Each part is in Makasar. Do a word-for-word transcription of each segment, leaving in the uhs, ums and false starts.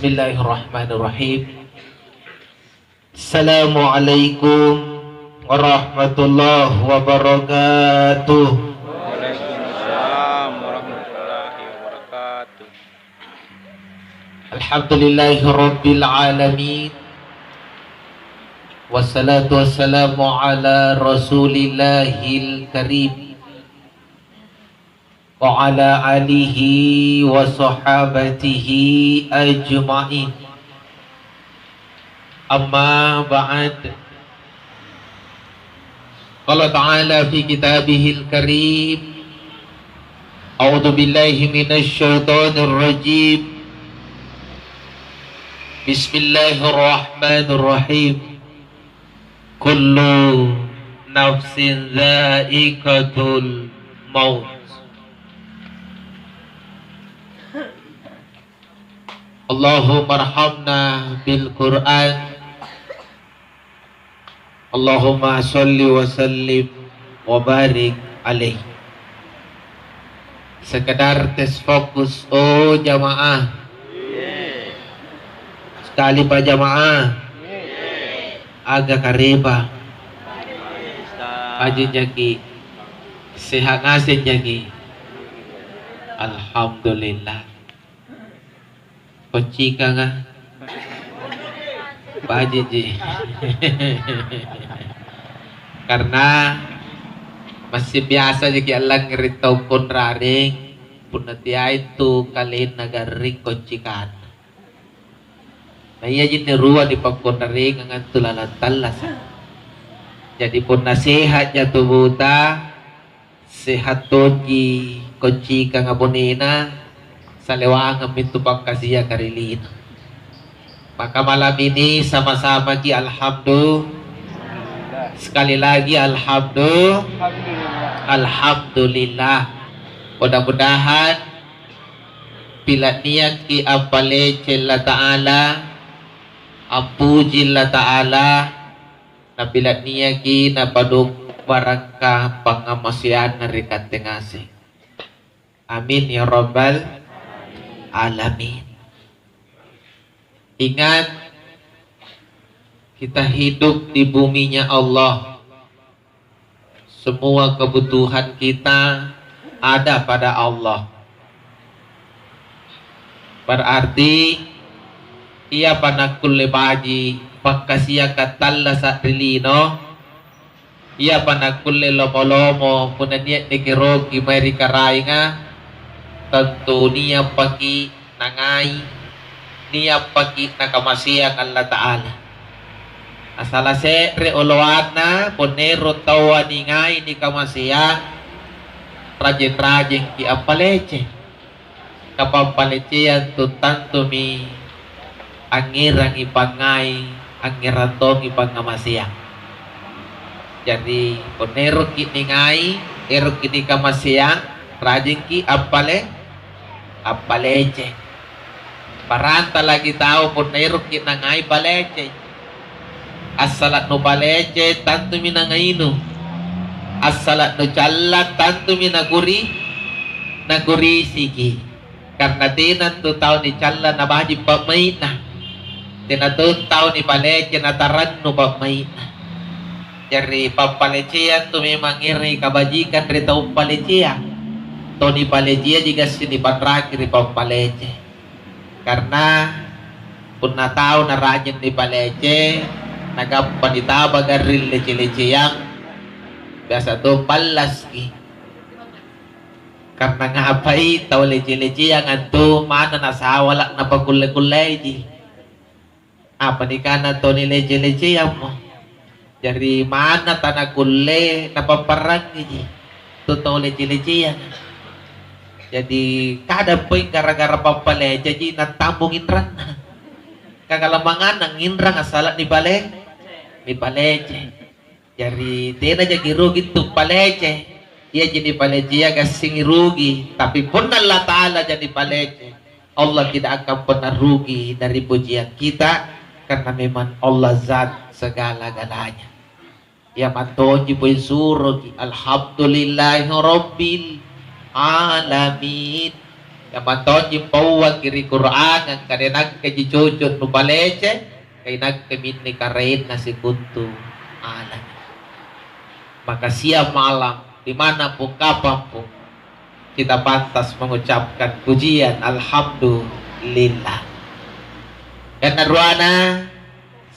Bismillahirrahmanirrahim. Assalamualaikum warahmatullahi wabarakatuh. Waalaikumsalam warahmatullahi wabarakatuh. Alhamdulillahirabbil alamin. Wassalatu wassalamu ala Rasulillahil Karim wa ala alihi wa sahabatihi ajma'in. Amma ba'd. Qala ta'ala fi kitabihil karim, a'udzu billahi minasy syaithanir rajim. Bismillahirrahmanirrahim. Kullu nafsin dzaiqatul maut. Allahummarhamna bil Qur'an. Allahumma sholli wa sallim wa barik alaih. Sekedar tes fokus, oh jamaah. Sekali pa jamaah. Aga kareba. Baji' jaki. Sehat ngaseng jaki. Alhamdulillah. Koncikanga. Baji'ji. Karena masih biasa jaki allangngere' tau konrareng, punna teai tu kalenna garring koncikanna. Na iaji anne rua nipakkonrarengang antu lalang tallasa'. Jadi punna sehatja tubuta, sehat tonji koncikanga bonena, salewangang mintu pakkasiaka ri lino. Maka malam ini sama-samaki alhamdu-, sekali lagi alhamdu-, alhamdulillah. Mudah-mudahan pila' niakki ampalece Allata'ala, ampuji Allata'ala, napila' niaki napadong barakka' pangngamaseanna ri katte ngaseng. Amin ya rabbal alamin. Ingat, kita hidup di buminya Allah. Semua kebutuhan kita ada pada Allah. Berarti, iapa nakkulle baji' pakkasiaka tallasa' ri lino, iapa nakkulle lomo-lomo punna nia' nikeroki mae ri Karaenga, tantu nia'paki' nangai, nia'paki' nakamaseang Allata'ala. Nasala se're oloanna, punna ero' taua ningai nikamaseang, rajeng-rajengki' appalece. Kapappaleceang tu tantumi angngerangi pangngai, angngerang tongi pangngamaseang. Jari, punna ero'ki' ningai, ero'ki' nikamaseang, rajingki' appale-, appalece. Paranta lagi tau punna ero'ki' nangai palece. Assala' nupalece, tantumi nangainu. Assala' nucalla, tantumi nakuri-, nakurisiki. Karna tena antu tau nicalla nabaji' pa'mai'na. Tena tong tau nipalece natarannu pa'mai'na. Jari pappaleceang tu memang erangi kabajikang ri tau palecea. Tau nipaleceaji gassing nipanraki ri pappalece. Karna punna tau narajing nipalece, nagappa nitaba garring lece-leceang, biasa to ballaski. Karna ngapai tau lece-leceang antu manna nasawala' napakulle-kulleiji. Apa nikana tau nilece-leceammo? Jari manna tanakulle napapparangngiji tu tau lece-leceanga. Jadi kadang poi gara-gara pappaleceji nattambung inranna. Kagalamanganna nginrang assala' nipale-, nipalece. Jari tena jaki rugi tu palece. Iaji nipalecea gassingi rugi, tapi punna Allata'ala ja nipalece, Allah tidak akan pernah rugi dari pujian kita, karena memang Allah zat segala-galanya. Ia mantonji poi suroki, alhamdulillahirabbil alamin. Kamma tonji pauangki ri Qur'anga, ka tenakkaji cucu nupalece, ka inakke minni karaenna sikontu alanga. Maka siang malam, dimanapun kapanpun, kita pantas mengucapkan pujian, alhamdulillah. Karena ruana,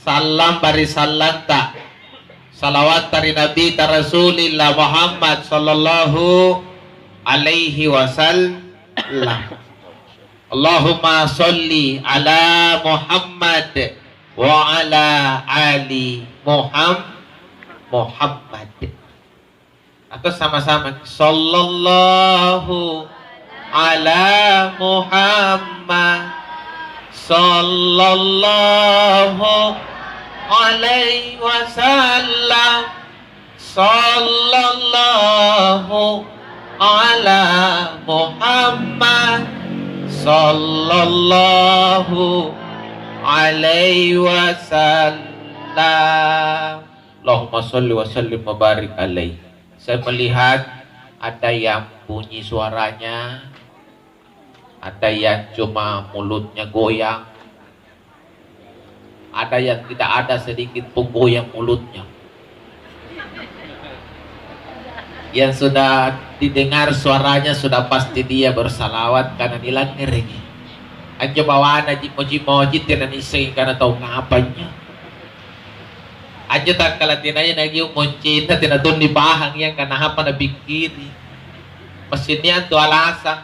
sallang bari sallanta, salawatta ri Nabita Rasulillah Muhammad sallallahu alaihi wasallam. Allahumma sholli ala Muhammad wa ala ali Muham-, Muhammad. Atau sama-sama, sallallahu ala Muhammad, sallallahu alaihi wasallam, sallallahu ala Muhammad, sallallahu alaihi wasallam. Allahumma sholli wa sallim wa barik alaihi. Saya melihat ada yang bunyi suaranya, ada yang cuma mulutnya goyang, ada yang tidak ada sedikit pun goyang mulutnya. Yang sudah didengar suaranya sudah pasti dia bersalawat karena nilangngereki. Anjo bawana jimmo-jimmo jitte na nissengi kana tau ngapanya. Anjo takkala tenaya nagiu moncinna tena tonni pahang iya kana apa napikkiri. Massing nia' antu alasang.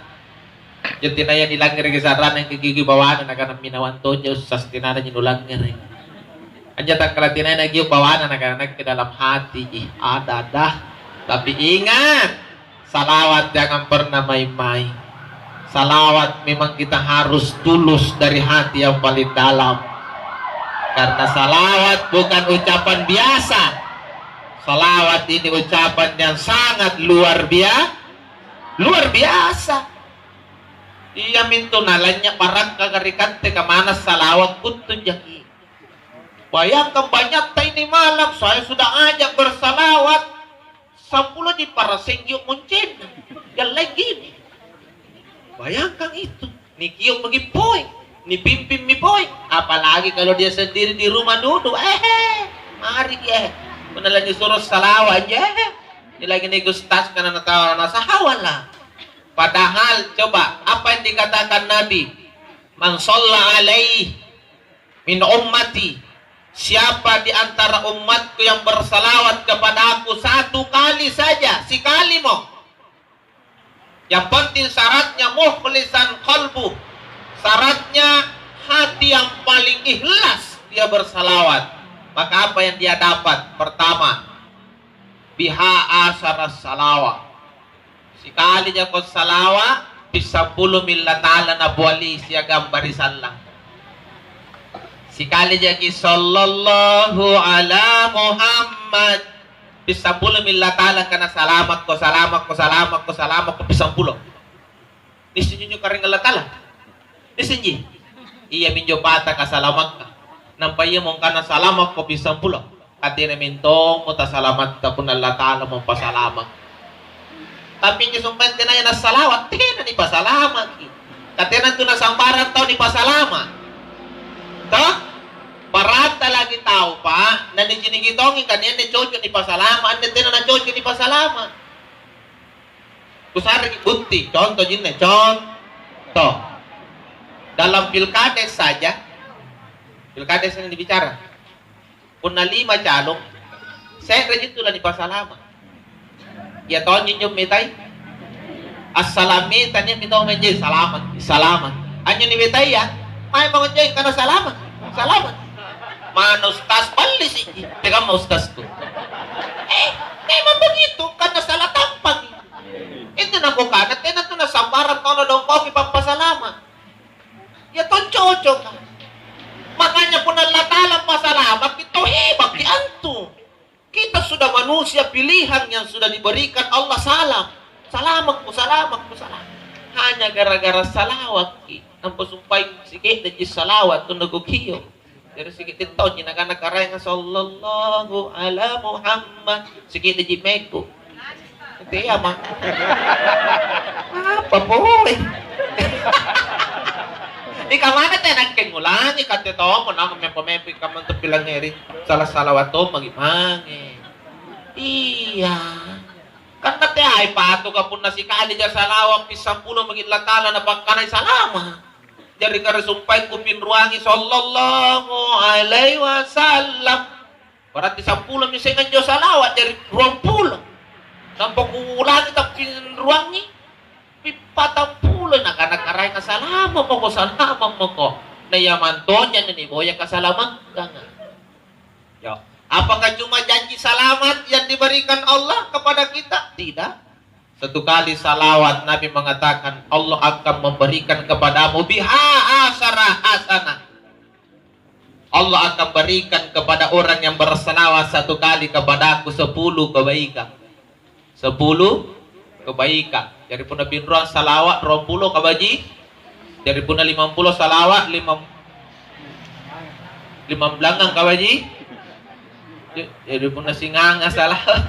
Anjo tenaya nilangngereki sa'ranna gigi bawana nakana minawang tonja ussas tenanaji nulangngereki. Anjo takkala tenaya nagiu bawana nakana nakke dalam hatiji ada dah. Tapi ingat, salawat jangan pernah main-main. Salawat memang kita harus tulus dari hati yang paling dalam. Karena salawat bukan ucapan biasa. Salawat ini ucapan yang sangat luar bia-, luar biasa. Iamintu nalanya' barakkaka ri katte kamana salawat kuttu jaki. Bayangkan banyatta ini malam saya sudah ajak bersalawat. Sampuloji paraseng gio' moncenna. Yang lain gini. Bayangkan itu. Nikio' maki poeng. Nipimpimmi poeng. Apalagi kalau dia sendiri di rumah duduk. Ehe. Mari eh. Punna lagi suruh salawa aja. Ehe. Ini lagi nih Gustas karena natawa nasahawala. Padahal coba apa yang dikatakan Nabi? Man shalla alaih min ummati, siapa di antara umatku yang bersalawat kepadaku satu kali saja, sikalimo. Yang penting syaratnya mukhlisan qalbuh. Syaratnya hati yang paling ikhlas dia bersalawat. Maka apa yang dia dapat? Pertama, biha asyara salawat. Sikali jako salawa, pissampulomi Allata'ala napiali siagang barisallang. Sikali jaki sallallahu ala Muhammad, pissampulomi Allata'ala kana salamakko, salamakko, salamakko, salamakko, pissampulo. Nissenji njo Karaeng Allata'ala? Nissenji? Iaminjo pata kasalamakka. Nampa iamo angkana salamakko pissampulo. Katena mintommo tasalamatta punna Allata'ala mampasalamak. Tapi injo sumpaeng tenaya nassalawat, tena nipasalamaki. Katena tu nasambarang tau nipasalama. Toh? Paranta lagi tau, Pak, na niciniki tongi kan anne cocok nipasalama, anne tena nacocok nipasalama. Kusareki bukti, contoh jinne, contoh. Dalam pilkades saja, pilkades ini dibicara. Punna lima calon, se're ji tu lanipasalama. Iya tonji injo metai. Assalam meta nia' metau mange salama, salama. Anjo nibetaya, mae mangonjoi kana salama, salama. Mana ustaz ballisi, tegamma ustazku. Eh, memang begitu, karena salah tampang. Itu nakukana, tena tu nasambarang tau nadongkoki pappasalama. Iya tong cocok. Makanya punna Allata'ala pasalamaki, tau hebakki antu. Kita sudah manusia pilihan yang sudah diberikan Allah salam. Salamakku, salamakku, salam. Hanya gara-gara salawakki. Nampa sumpaeng sike'deji salawat tu nakukio. Jari sikiddi tonji nakana Karaenga, "Sallallahu ala Muhammad." Sikiddi ji mekku. Tea, Ma. Apa pole? Ikamana tena nakke ngulangi, katte tommo naung mempo-mempo ikamma antu pilangngeri, sala-salawat tommo magi mange. Iya. Kan nateai patuka punna sikalija salawat pissampulo magi Allata'ala napakkanai salama. Jari kare sumpaeng kupinruangi sallallahu alaihi wasallam. Berarti sampulomi seng anjo salawat, jari ruampulo. Nampa kuulangi tappinruangi, pi-, patampulo, nakana karaenga, "Salama mako, salama mako." Na ia mantonya na niboya kasalamakkanga. Yo. Apakah cuma janji selamat yang diberikan Allah kepada kita? Tidak. Satu kali salawat, Nabi mengatakan, "Allah akan memberikan kepadamu biha asara hasanah." Allah akan berikan kepada orang yang berselawat satu kali kepadaku sepuluh kebaikan. Sepuluh kebaikan. Jari punna pinruang salawat, ruampulo kabaji-, jari punna limampulo salawat, lima, limambelangngang kabaji-, jari punna singanga salawat,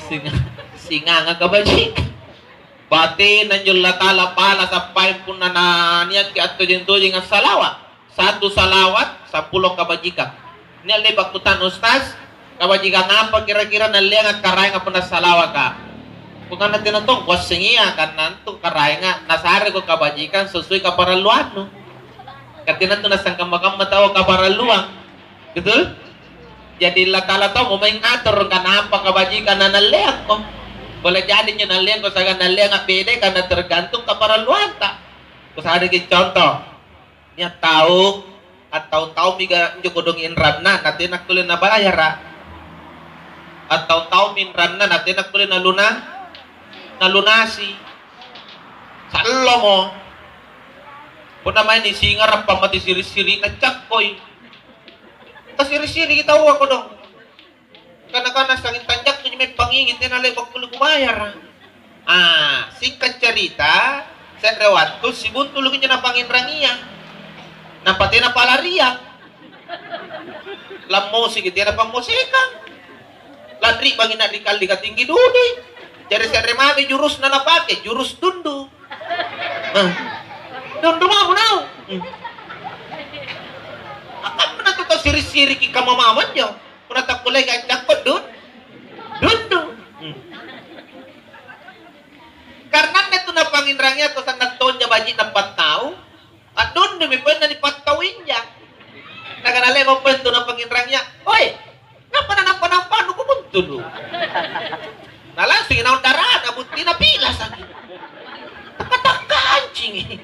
singa-, singanga kabaji-, Batena anjo Allata'ala pala sappaeng punna naniakki attojeng-tojeng assalawat. Satu salawat, sampulo kabajikang. Nia' le'ba' kutana, "Ustaz, kabajikang apa kira-kira nalleanga karaenga punna salawaka?" Kukana, "Tena tong kuassengia, karena antu karaenga nasareko kabajikang sesuai kaparalluannu." Ka tena antu nassangkamma-kamma tau kaparalluang. Betul? Jadi Allata'ala tau mumaeng atur kanapa kabajikang nanalleangko. Boleh jadi injo nalleangko siagang nalleanga beda karena tergantung kaparalluanta. Kusareki contoh, nia' tau attaung-taummi ga-, injo kodong inranna, natena kulle nabayara. Attaung-taummi inranna, natena kulle naluna-, nalunasi. Sallomo. Punna mae nisingara' pammate siri'-siri'na cakkoi. Tasiri'-siriki taua kodong. Kana-kana sanging tanjakkuji mae pangingi tena le'ba' kulle kubayara. Ah, singka' carita, se're wattu sibuntuluki injo napanginrangia. Nampa tena palariang. Lammoseki tena pammosekang. Lanri bangi na ri Kallika Tinggi Dudui. Jari se're mami jurusna napake, jurus dundu. Ah. Dundu mamo naung. Hmm. Akamma tu tau siri'-siriki kamma-mamo anjo. Punna takkulleaki accakko dun-, dundu. Hmm. Karena anne tu napanginrangia tu sanna' tonja baji'na pattau, a'dundumi poenna nipattau inja. Nakana le'ba' poeng tu napanginrangia, "Oi, ngapa nanampa-nampannu kubuntulu'?" Na langsung naung darana buttina pilasaki. Takka-takkancingi.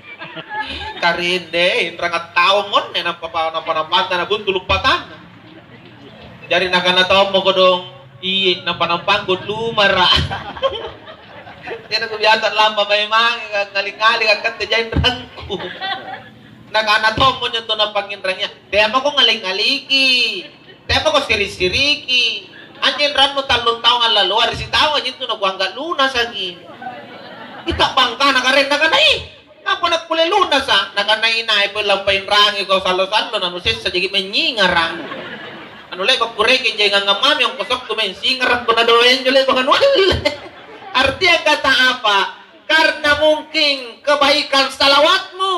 Karende, inrang attaung monne nampa pa-, nampa-nampanta nabuntulu' patanna. Jari nakana tommo kodong, "Iye, nampa-nampangku lumara'." Tena kubiasa lampa mae mange, ngali-ngali akkatte jainrangku. Nakana tommo njo tu napanginrangia, "Teamako ngali-ngaliki." Teamako siri'-siriki. Anjo inrannu tallung taung allaloa, ri sitaunga jintu nakuangga' lunasaki. Ita bangkana karaenna kana, "Ih, ngapa nakkulle lunasa?" Nakana, "Inai pole lampa inrangi kau sallo-sallo, nanusessa jaki' menyingara'. Anu le'ba' kureke jaingang mami ongkosokku mensingara' punna doe' injo le'baka nualle." Artinya kata apa? Karena mungkin kebaikan salawatmu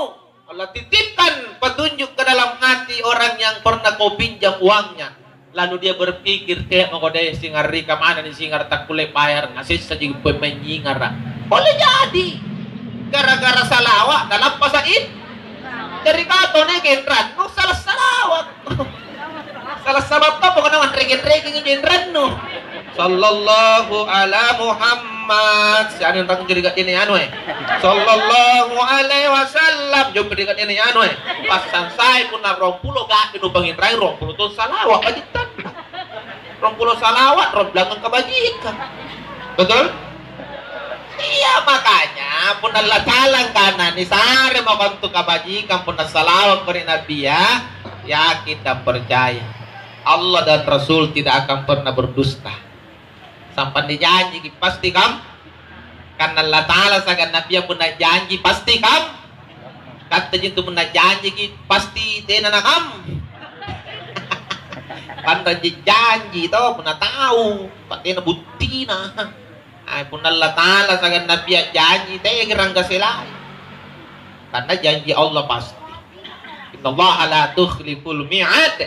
Allah titipkan petunjuk ke dalam hati orang yang pernah kau pinjam uangnya. Lalu dia berpikir, "Teamako deh, singarrika mana nih singara' takkulle bayar, nasessa ji pemain nyingara'." Boleh jadi. Gara-gara salawa', nalappasa' in-, jari kau tau niaka inrannu, salah salawa'. Salah salawa' tomo, punna anrekeng-rekeng injo inrannu. Sallallahu ala Muhammad. Sianu inrang jari ga'dene anu, eh. Sallallahu alaihi wasallam. Jompo ri ga'dene anu, eh. Passangsai punna ruampulo ga'de nupanginrangi, ruampulo tong salawa' bajittanna. Ruampulo salawa', ruambelangngang kabajikang. Betul? Iya, makanya punna Allata'ala angkana nisare mako antu kabajikang punna salawa'ko ri Nabia, yakin dan percaya Allah dan Rasul tidak akan pernah berdusta. Sampa nijanjiki pasti kam, karena Allata'ala siagang Nabia punna janji pasti kam, katte jintu punna janjiki pasti tena nakam. Panranji janji to, punna tau, pa tena buttina. Ai, punna Allata'ala siagang Nabia janji, teaki ranggaselai. Karena janji Allah pasti. Innallaha la tukhliful mi'ad.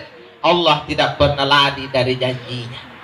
Allah tidak pernah lari dari janjinya.